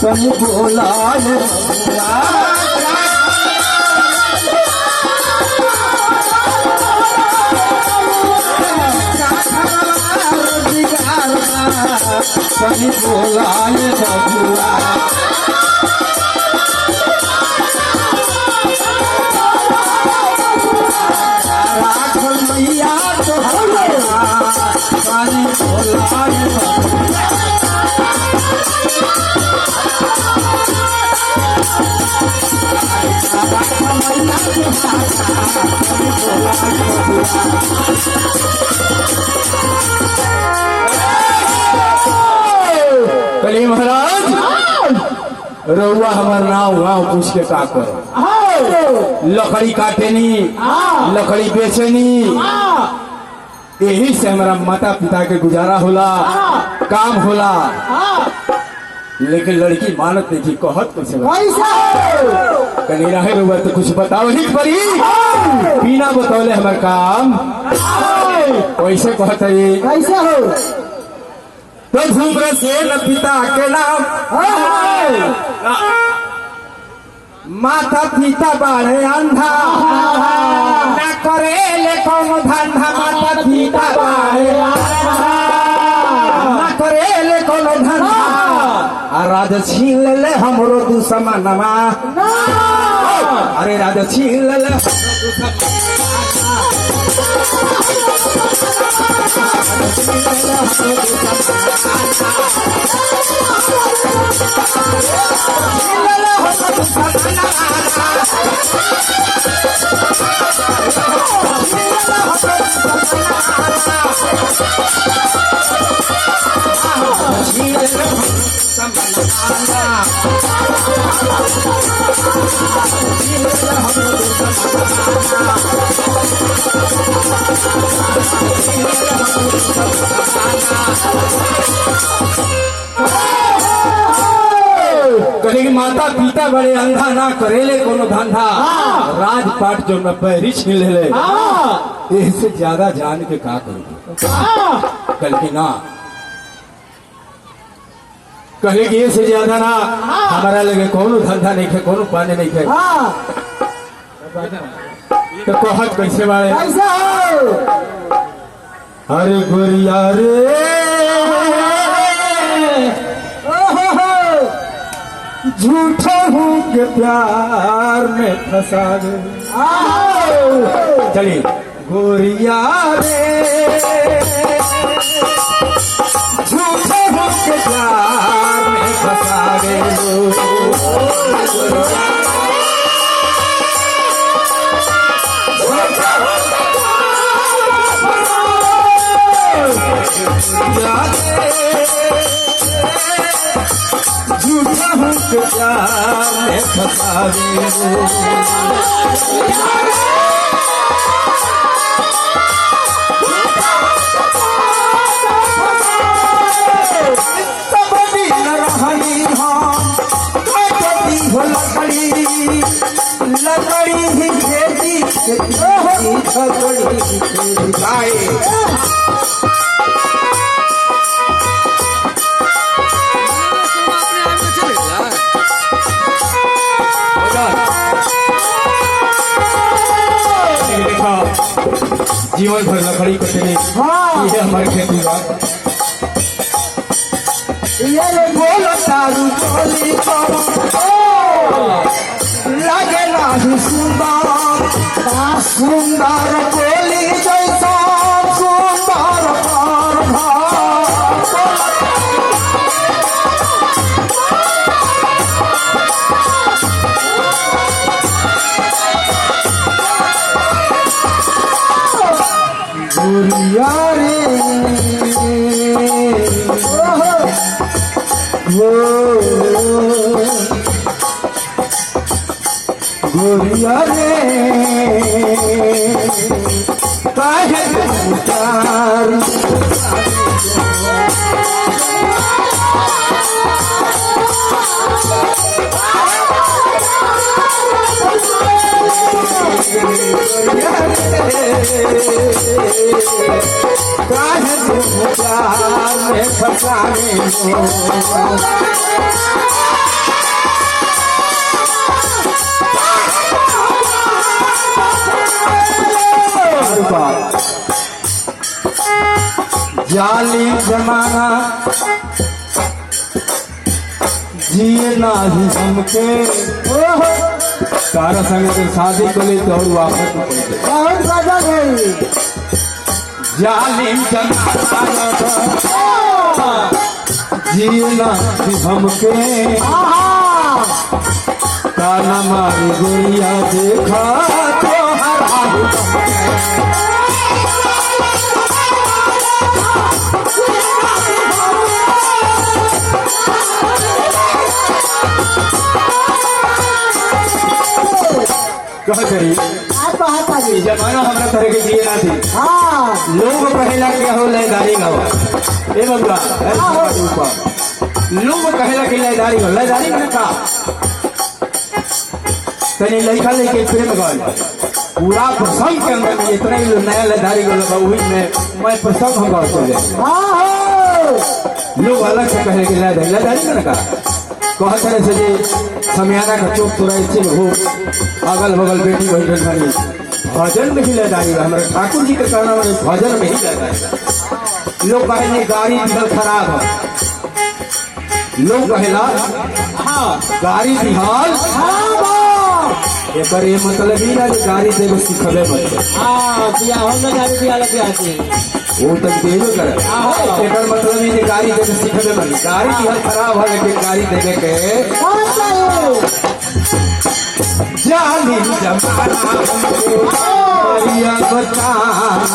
तनी बोला ये तनी बोला ये बबुआ। राखल मैया तो तनी बोला ये बबुआ। कली महाराज रउआ हमार नाव गाँव पूछ के का करो, लकड़ी काटेनी लकड़ी बेचेनी, यही से हमारा माता पिता के गुजारा होला, काम होला। लेकिन लड़की मानत नहीं थी, कहत कैसे कहीं रहे रउआ तो कुछ बताओ ही पड़ी, बिना बतौले हमार काम कैसे कहत है कैसे हो? तो झूमर से न पिता के नाम, माता पिता बाड़े अंधा, ना करे ले कौनो धंधा, माता पिता बाड़े अंधा, ना करे ले कौनो धंधा, आ राज छीन ले हमरो दुश्मनवा, अरे राज छीन ले हमरो दुश्मनवा। कहे माता पिता बड़े अंधा, ना करेले कोनो धंधा, राजपाट जो न पैरी छीन ले, इससे ज्यादा जान के का करूँ? कल की ना कहे कि इससे ज्यादा ना हमारा लगे कोनो धंधा नहीं खे, कोनो पानी नहीं खे, तो कहत कैसे बाड़े? अरे गोरिया रे झूठा हूँ के प्यार में फंसा गए। चलिए गोरिया रे झूठा हूँ के प्यार में फंसा गए। झूठा हूँ के प्यार में फंसा गए। तब दिन रहनी हम कटती हो लकड़ी, लकड़ी ही खेती लकड़ी खेती गाए। जीवन भर लकड़ी कटनी ये हमारी खेती बा। ये बोल तारू बोली लगे नाही सुंदर, सुंदर बोली जैसा सुंदर गोरिया रे गोरिया रे काहे प्यार काहे तुम प्यार में फंसावे हो। जाली जमाना जिए नाही हमके। ओहो। तारा संग के शादी कर तो और वापस पड़ गई। बहुत गजब है। जालिम जमाना जिए नाही हमके। आहा। ताना मारी गोरिया देखा तो हरा। कह करी। आप कहता जी। ई जमाना हमरा तरह के जिए ना थी। हाँ। लोग कहेला के हो लयदारी गावा ए बबुआ ए ऊपर लोग कहेला कि लयदारी गावा। लयदारी माने का? तनी लइका लेके प्रेम गावल पूरा प्रसंग के अंदर में इतना ही नया लयदारी गावल बा, वही में मैं प्रसंग हम गावल चले। हाँ हो। लोग अलग से कहे कि लयदारी, लयदारी माने का? कहत रहे से जी समियाना का चौक तोरा इसे हो अगल बगल बेटी बैठल बानी, भजन में ही लयदारी बा। हमारे ठाकुर जी के कहना में भजन में ही लयदारी बा। लोग कहे नहीं गाड़ी दिहल खराब है। लोग कहेला हाँ। गाड़ी दिहल हाँ बा। एकर ये मतलब ही ना जे गाड़ी देवे सिखबे मत। हाँ, बिया हम लोग गाड़ी दिया लगे आती। वो तक देवे करे। एकर मतलब ही जे गाड़ी देवे सिखबे मत। गाड़ी दिहल खराब है लेकिन गाड़ी देवे के और चाहिए। जाली जमाना मारिया बताना।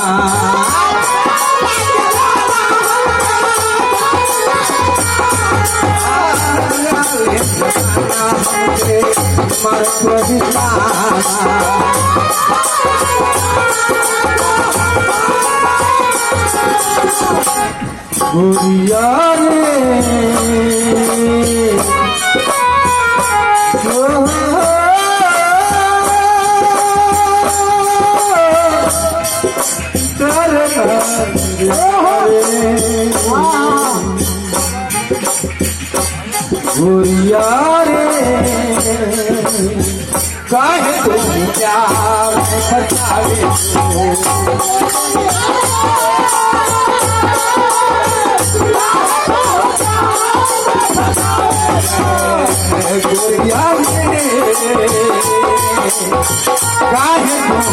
गुड़िया रे गुड़िया रे काहे तू प्यार में फसावे तू? गुड़िया रे काहे तू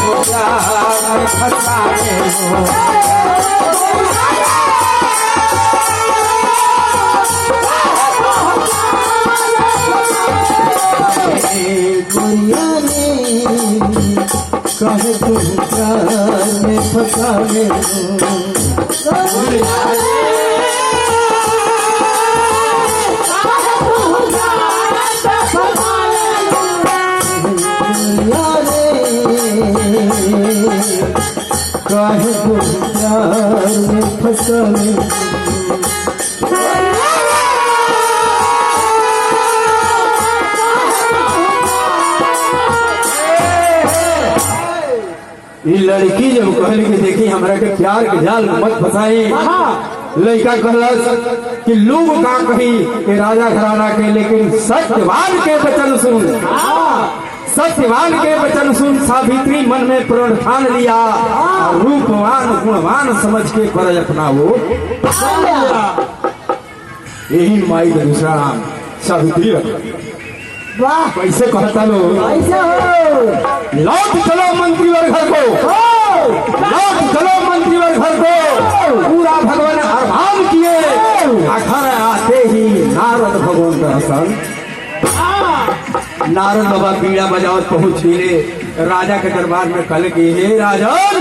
प्यार में फसावे हो? गुड़िया रे काहे तू प्यार में फसावे हो? गुड़िया रे काहे तू प्यार में फसावे हो? ई लड़की जब कहल कि देखी हमरा के प्यार के जाल में मत फसाई, लड़का कहलस कि लोग का कही कि राजा घराना के, लेकिन सत्यवान के वचन सुन, सत्यवान के वचन सुन सावित्री मन में प्रण ठान लिया और रूपवान गुणवान समझ के फर्ज अपना वो। यही माई का दूसरा नाम सावित्री रखा। वाह। कैसे कहता लोग? ऐसे हो। लौट चलो मंत्रीवर घर को, लौट चलो मंत्रीवर घर को। पूरा भगवान अरमान किए। घर आते ही नारद भगवान का हसन। नारद बाबा बीड़ा बजावत पहुंच गए राजा के दरबार में। कल के हे राजन,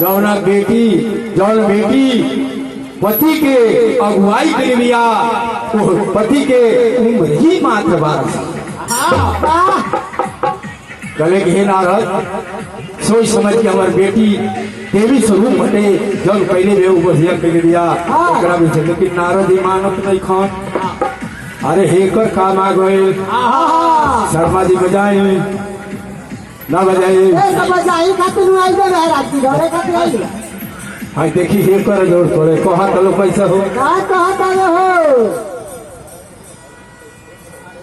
जौना बेटी, जौन बेटी पति के अगुवाई के लिया, वो पति के उम्र ही मात्र 12 साल। कले के हे नारद, सोच समझ के हमार बेटी देवी स्वरूप हटे, जौन पहले बे बढ़िया कर दिया ओकरा में से। लेकिन नारद इमानत नहीं खान। अरे हेकर काम आ गए। शर्मा जी बजाए ना बजाए? ए सब बजाई खातिर आई बे रात घरे खातिर आई। हाँ देखी हेकर जोर तोड़े कहा तलो पैसा हो। का कहता हो?